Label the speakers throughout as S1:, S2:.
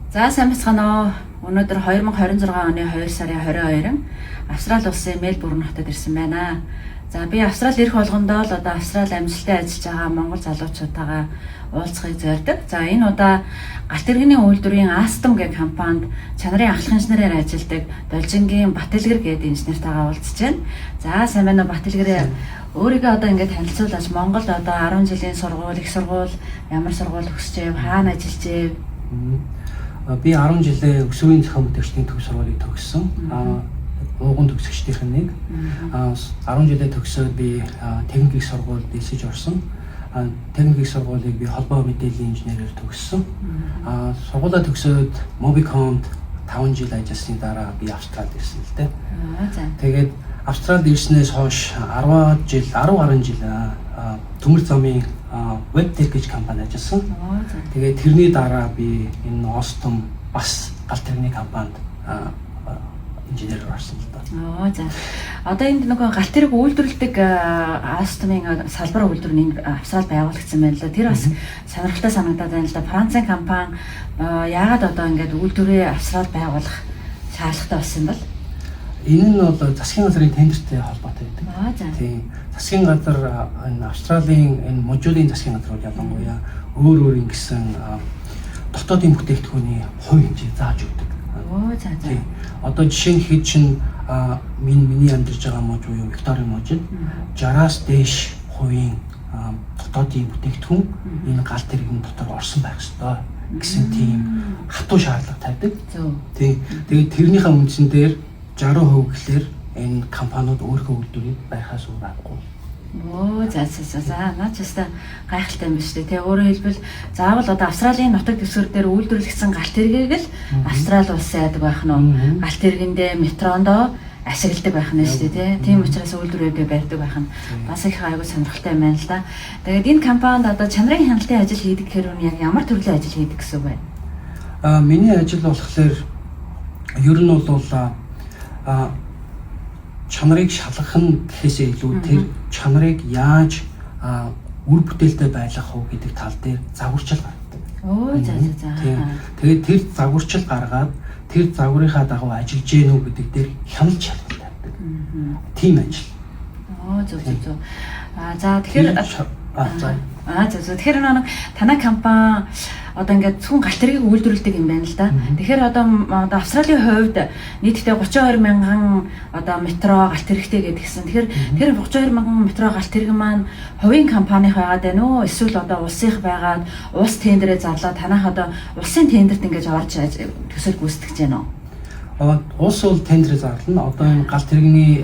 S1: За, сайн байцгаана уу. Өнөөдөр 2026 оны 2 сарын 22-нд Австрали улсын Мельбурн хотод ирсэн байна. За, би Австрали ирэх болгондоо л одоо Австрали амжилттай ажиллаж байгаа монгол залуучуудтайгаа уулзахыг зорьдог. За, энэ удаа галт тэрэгний үйлдвэрийн Alstom гэх компанид чанарын ахлах инженерээр ажилладаг Должингийн Батэлгэр гэдэг инженертайгаа уулзж байна. За, сайн байна уу, Батэлгэр? Өөрийгөө одоо ингээд танилцуулаач. Монголд одоо 10 жилийн сургууль, их сургууль, ямар сургууль төгсчээв, хаана ажиллажээ?
S2: Би 10 жилээ өсвөрийн зохион бүтээгчдийн төв сургуулийг төгссөн. Ууган төгсөгчдийнх нь нэг. 10 жилээ төгсөөд би техник их сургуульд элсэж орсон. Техник их сургуулийг би холбоо мэдээллийн инженерээр төгссөн. Сургуулаа төгсөөд Mobicom-д 5 жил ажилласны дараа би Австралид ирсэн л дээ. Тэгээд Австралид ирснээс хойш 10 жил, 10 гаруй жил төмөр замын Webtech гэж компани ажилласан. Тэгээд тэрний дараа би энэ Alstom, бас галт тэрэгний компанид инженерээр орсон л доо.
S1: Оо, за. Одоо энд нөгөө галт тэрэг үйлдвэрлэдэг Alstom-ын салбар үйлдвэр нь энд Австралид байгуулагдсан байна л да. Тэр бас сонирхолтой санагдаад байна л да. Францын компани яагаад одоо ингээд үйлдвэрээ Австралид байгуулах шаардлагатай болсон юм бол?
S2: Энэ нь бол засгийн газрын тендертэй холбоотой байдаг. Тийм. Засгийн газар, энэ Австралийн энэ мужуулын засгийн газар бол ялангуяа өөр өөр ингэсэн дотоодын бүтээгдэхүүний хувь хэмжээ зааж өгдөг.
S1: Оо, за за.
S2: Тийм. Одоо жишээ нь хэд чинь миний амьдарч байгаа муж буюу Викторийн мужид 60-аас дээш хувийн дотоодын бүтээгдэхүүн энэ галт тэрэгэн дотор орсон байх ёстой гэсэн тийм хатуу шаардлага тавьдаг. Тийм. Тэгээд тэрнийхээ үндсэн дээр 60% гэхлээр энэ компаниуд өөрийнхөө үйлдвэрийг барихаас өөр аргагүй.
S1: Оо, за за за за, наа ч өстой гайхалтай юм биш үү те. Өөрөөр хэлбэл, заавал одоо Австралийн нутаг дэвсгэр дээр үйлдвэрлэгдсэн галт тэргийг л Австрали улс яадаг байх нь уу? Галт тэргэндээ, метрондоо ашигладаг байх нь шүү дээ те. Тийм учраас үйлдвэрүүдээ барьдаг байх нь бас их айгүй сонирхолтой юм байна л да. Тэгээд энэ компанид одоо чанарын хяналтын ажил хийдэг гэхээр нь яг ямар төрлийн ажил хийдэг гэсэн үг вэ?
S2: Миний ажил болохоор ер нь бол чанарыг шалгах нь гэхээсээ илүү тэр чанарыг яаж үр бүтээлтэй байлгах уу гэдэг тал дээр загварчил гаргадаг.
S1: Оо, за за за.
S2: Тийм. Тэгээд тэр загварчил гаргаад, тэр загварынхаа дагуу ажиллаж гэнэ үү гэдэг дээр хяналт шалгалт тавьдаг. Тийм ажил.
S1: Оо, зөв зөв зөв. А за, тэгэхээр
S2: За.
S1: А, зөв зөв. Тэгэхээр нэг танай компани одоо ингээд зөвхөн галт тэргийг үйлдвэрлэдэг юм байна л да. Тэгэхээр одоо Австралийн хувьд нийтдээ 32 мянган одоо метро галт тэрэгтэй гэдгийгсэн. Тэгэхээр тэр 32 мянган метро галт тэрэг маань хувийн компаних байгаад байна уу? Эсвэл одоо улсынх байгаад, улс тендерээ зарлаа, танайх одоо улсын тендерт ингэж орж төсөл гүйцэтгэж байна уу?
S2: Улс бол тендерээ зарлана. Одоо энэ галт тэрэгний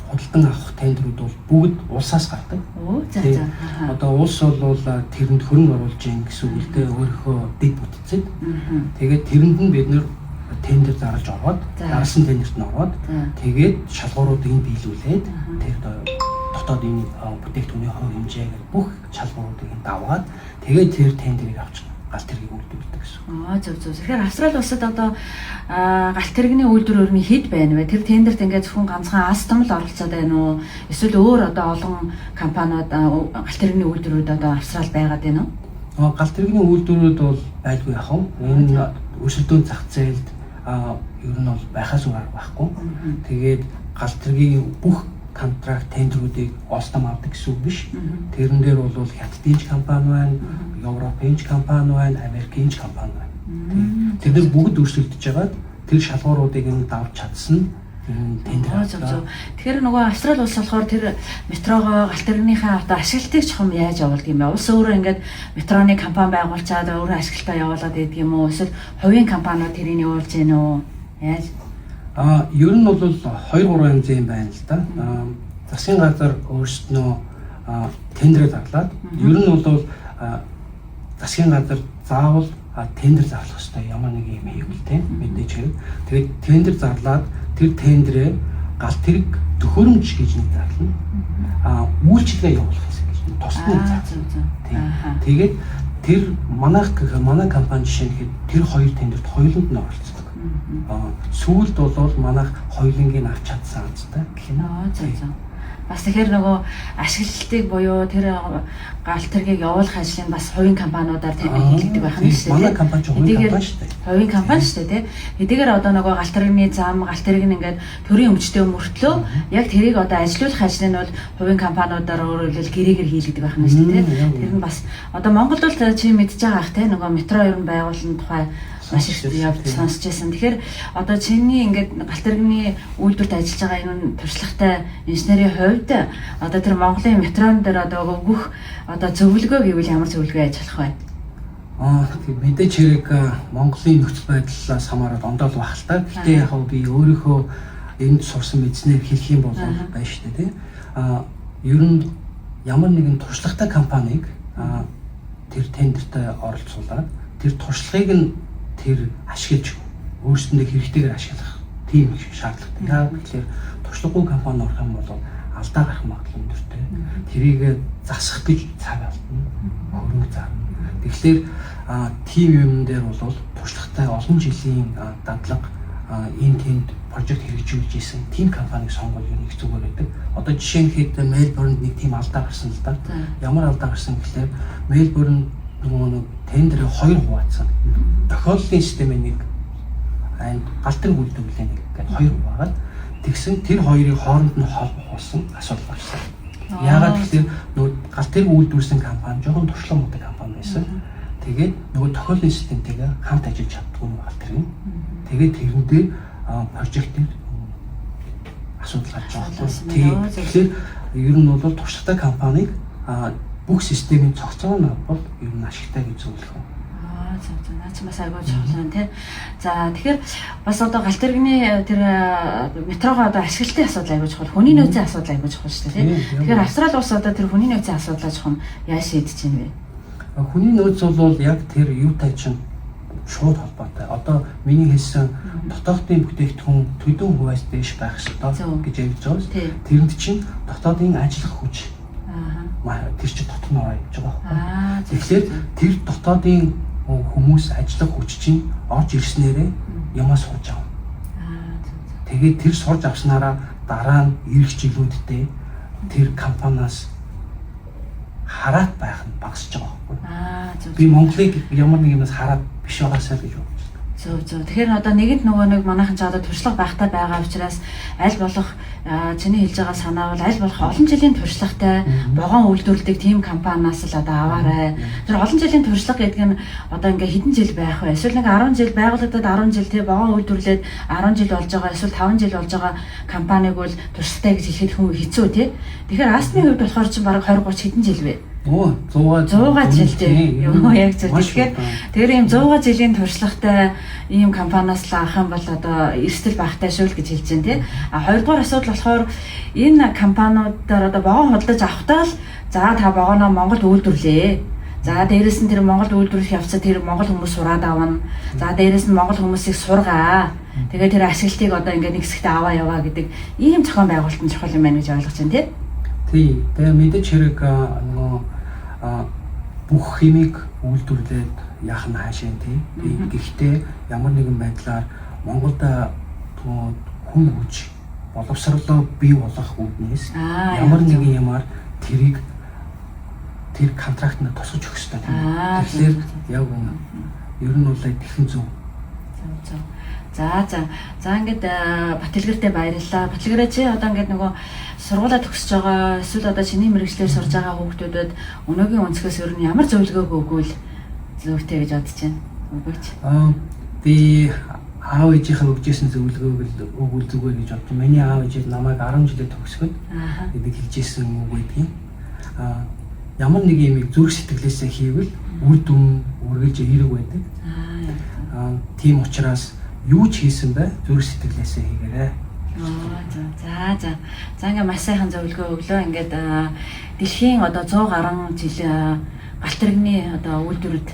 S2: худалдан авах тендерүүд бол бүгд улсаас гардаг.
S1: Оо, за за.
S2: Одоо улс бол тэрэнд хөрөнгө оруулж гин гэсэн үг л дээ, өөрийнхөө дэд бүтцэд. Тэгээд тэрэнд нь бид нэр тендер зарлаж ороод, зарласан тендерт нь ороод, тэгээд шалгууруудыг нь биелүүлээд, тэр дотоод энэ бүтээгдэхүүний хувь хэмжээ гэх бүх шалгууруудыг нь даваад, тэгээд тэр тендерийг авч галт тэргийг үйлдвэрлэдэг гэсэн.
S1: Аа, зөв зөв. Тэгэхээр Австрали улсад одоо галт тэрэгний үйлдвэр өрний хэд байна вэ? Тэр тендерт ингээд зөвхөн ганцхан Alstom л оролцоод байна уу? Эсвэл өөр одоо олон компаниуд, галт тэрэгний үйлдвэрүүд одоо Австралид байгаад байна уу?
S2: Галт тэрэгний үйлдвэрүүд бол байлгүй яах вэ? Энэ өрсөлдөөн зах зээлд ер нь бол байхаас өөр арга байхгүй. Тэгээд галт тэргийн бүх контракт тендерүүдийг Alstom авдаг гэсэн үг биш. Тэрэн дээр бол Хятадын ч компани байна, Европын ч компани байна, Америкийн ч компани байна. Тэд нар бүгд өрсөлдөж байгаад тэр шалгууруудыг нь давж чадсан энэ тендер
S1: Аа, зөв зөв. Тэгэхээр нөгөө Австрали улс болохоор тэр метрогоо, галт тэрэгнийхээ одоо ашиглалтыг чухам яаж явуулдаг юм бэ? Улс өөрөө ингээд метроны компани байгуулчаад өөрөө ашиглалтаа явуулаад байдаг юм уу? Эсвэл хувийн компаниуд тэрийг явуулж гин үү? Яаж?
S2: Ер нь бол 2 3 янзын юм байна л да. Засгийн газар өөрсдөө тендерээ зарлаад, ер нь бол засгийн газар заавал тендер зарлах ёстой, ямар нэг юм хийвэл тийм, мэдээж хэрэг. Тэгээд тендер зарлаад, тэр тендерээ галт тэрэг төхөөрөмж гэж нэг зарлана. Үйлчилгээ явуулах хэсэг гэж нэг тусад нэг зарлана. Тийм. Тэгээд тэр манайх гэх манай компани жишээ нь тэр хоёр тендерт хоёуланд нь оролцдог. Сүүлд бол манайх хоёулангийг авч чадсан азтай гэх юм.
S1: Аа, зөв зөв. Бас тэгэхээр нөгөө ашиглалтыг буюу тэр галт тэргийг явуулах ажлыг бас хувийн компаниудаар тийм хийлэгдэг байх нь шүү дээ.
S2: Манай компани ч хувийн компани шүү дээ.
S1: Хувийн компани шүү дээ, тий. Хэдийгээр одоо нөгөө галт тэрэгний зам, галт тэрэг нь ингээд төрийн өмчтэй мөртлөө яг тэрийг одоо ажилуулах ажлыг нь бол хувийн компаниудаар өөрөөр хэлбэл гэрээгээр хийлэгдэг байх нь шүү дээ, тий. Тэр нь бас одоо Монголд бол чи мэдж байгаа ах тий нөгөө метро ер нь байгуулсан тухай маш их явж сонсч байсан. Тэгэхээр одоо чиний ингээд галт тэрэгний үйлдвэрт ажиллаж байгаа энэ туршлагатай инженерийн хувьд одоо тэр Монголын метрон дээр одоо өгөх одоо зөвлөгөө гэвэл ямар зөвлөгөө яаж болох вэ?
S2: Тийм мэдээж хэрэг Монголын нөхцөл байдлаас хамаарат ондоо л байх л та. Гэхдээ яг би өөрийнхөө энд сурсан мэдснээр хэлэх юм бол байна шүү дээ, тий. Ер нь ямар нэгэн туршлагатай компанийг тэр тендертэй оролцуулаад тэр туршлагыг нь тэр ашиглаж өөрсөндөө хэрэгтэйгээр ашиглах тийм их шаардлагатай. Яг тэгэхээр туршлагагүй компани орох юм бол алдаа гарах магадлал өндөртэй. Тэрийг засах гэж цаг алдна, хөрөнгө зарна. Тэгэхээр тийм юм дээр бол туршлагатай олон жилийн дадлага энэ тэнд прожект хэрэгжүүлж исэн тийм компаниг сонгол юу нэг зүгээр байдаг. Одоо жишээ нь хэд Мельбурнд нэг тийм алдаа гарсан л да. Ямар алдаа гарсан гэхлээр Мельбурн нөгөө нэг тендерээ хоёр хуваацсан. Тохиоллын системээ нэг галт тэрэг үйлдвэрлэлийн нэг гэдэг хоёр хуваагаад тэгсэн тэр хоёрыг хооронд нь холбох болсон асуудал гарсан. Яагаад гэвэл нөгөө галт тэрэг үйлдвэрлэсэн компани жоохон туршлага муутай компани байсан. Тэгээд нөгөө тохиоллын системтэйгээ хамт ажиллаж чаддгүй нөгөө галт тэрэг. Тэгээд тэрэн дээр прожектээр асуудал гарч байгаа байхгүй. Тэгэхээр ер нь бол туршлагатай компаниг бүх системийн цогцоор нь бол ер нь ашигтай гэж зөвлөх.
S1: Зөв зөв. Наа чи бас айгүй чухал байна тий. За тэгэхээр бас одоо галт тэрэгний тэр метрогоо одоо ашиглалтын асуудал айгүй чухал. Хүний нөөцийн асуудал айгүй чухал шүү дээ тий. Тэгэхээр Австрали улс одоо тэр хүний нөөцийн асуудлаа жоохон яаж шийдэж байна вэ?
S2: Хүний нөөц бол яг тэр юутай чинь шууд холбоотой. Одоо миний хэлсэн дотоодын бүтээгдэхүүн төдөн хувиас дээш байх ёстой гэж ярьж байгаа. Тэрэнд чинь дотоодын ажиллах хүч тэр чинь дотор нь ороо явж байгаа байхгүй. Тэгэхээр тэр дотоодын хүмүүс ажиллах хүч чинь орж ирснээрээ ямаа сурж авна. Тэгээд тэр сурж авснараа дараа нь ирэх жилүүддээ тэр компаниас хараат байх нь багасж байгаа байхгүй. Би Монголыг ямар нэг юмас хараад биш байгаасаа гэж бодож байна.
S1: Зөв зөв. Тэгэхээр одоо нэгэнт нөгөө нэг манайхан ч одоо туршлага байхтай байгаа учраас аль болох чиний хэлж байгаа санаа бол аль болох олон жилийн туршлагатай вогон үйлдвэрлэдэг тийм компаниас л одоо аваарай. Тэр олон жилийн туршлага гэдэг нь одоо ингээ хэдэн жил байх вэ? Эсвэл нэг 10 жил байгуулагдаад 10 жил тий вогон үйлдвэрлээд 10 жил болж байгаа эсвэл 5 жил болж байгаа компаниг бол туршлагатай гэж хэлэхэд хүн хэцүү тий. Тэгэхээр Астмын хувьд болохоор чинь бараг 20 30 хэдэн жил вэ?
S2: 100
S1: жил тий. Юу яг зөв. Тэгэхээр тэр ийм 100 жилийн туршлагатай ийм компаниас л авах юм бол одоо эрсдэл багтай шүү л гэж хэлж байна тий. А хоёрдугаар асуудал болохоор энэ компаниудаар одоо вогон худалдаж авахдаа л за та вогоноо Монголд үйлдвэрлээ. За дээрэс нь тэр Монголд үйлдвэрлэх явцад тэр монгол хүмүүс сураад авна. За дээрэс нь монгол хүмүүсийг сургаа. Тэгээд тэр ашиглалтыг одоо ингээд нэг хэсэгтээ аваа яваа гэдэг ийм зохион байгуулалт нь чухал юм байна гэж ойлгож байна тий.
S2: Тий. Тэгээ мэдээж хэрэг нөгөө бүх химийг үйлдвэрлээд яах нь хаашаа тий. Гэхдээ ямар нэгэн байдлаар Монголд хүн хүч боловсрлоо бий болгох үүднээс ямар нэгэн юмар тэрийг тэр контрактанд тусгаж өгөх ёстой тийм. Тэгэхээр яг үнэ. Ер нь бол тэгхэн зөв.
S1: Зөв зөв. За за. За ингээд Батэлгэртээ баярлалаа. Батэлгэрээ чи одоо ингээд нөгөө сургуулаа төгсөж байгаа эсвэл одоо чиний мэргэжлээр сурж байгаа хүүхдүүдэд өнөөгийн өнцгөөс ер нь ямар зөвлөгөөг өгвөл зөвхтэй гэж бодож байна? Өгөөч.
S2: Би аав ээжийнхээ өгчээсэн зөвлөгөөг л өгвөл зүгээр гэж бодсон. Миний аав ээж намайг 10 жилээ төгсгöd гэдэг хэлжсэн үг байдгийн. Ямар нэг юмыг зүрх сэтгэлээсээ хийвэл үр дүн үргэлж эерэг байдаг. Тийм учраас юу ч хийсэн бай зүрх сэтгэлээсээ хийгээрэй.
S1: За за. За ингээ маш сайхан зөвлөгөө өглөө. Ингээд дэлхийн одоо 100 гаруй жил галт тэрэгний одоо үйлдвэрд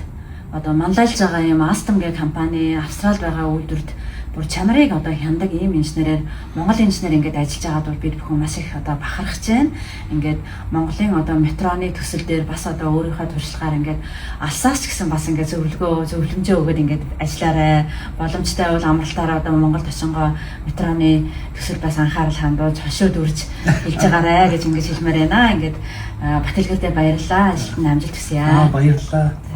S1: одоо манлайлж байгаа юм Alstom гэх компани Австралид байгаа үйлдвэрт Бүр чанарыг одоо хяндаг ийм инженерээр Монгол инженер ингээд ажиллаж байгаад бол бид бүхэн маш их одоо бахархаж байна. Ингээд Монголын одоо метроны төсөл дээр бас одоо өөрийнхөө туршлагаар ингээд алсаас ч гэсэн бас ингээд зөвлөгөө, зөвлөмжөө өгөөд ингээд ажиллаарай. Боломжтой бол амралтаараа одоо Монголд очингоо метроны төсөл бас анхаарал хандуулж, хошуу дүрж хэлж байгаарэ гэж ингэж хэлмээр байна. Ингээд Батэлгэрдээ баярлалаа. Ажилд нь амжилт хүсье.
S2: Баярлалаа.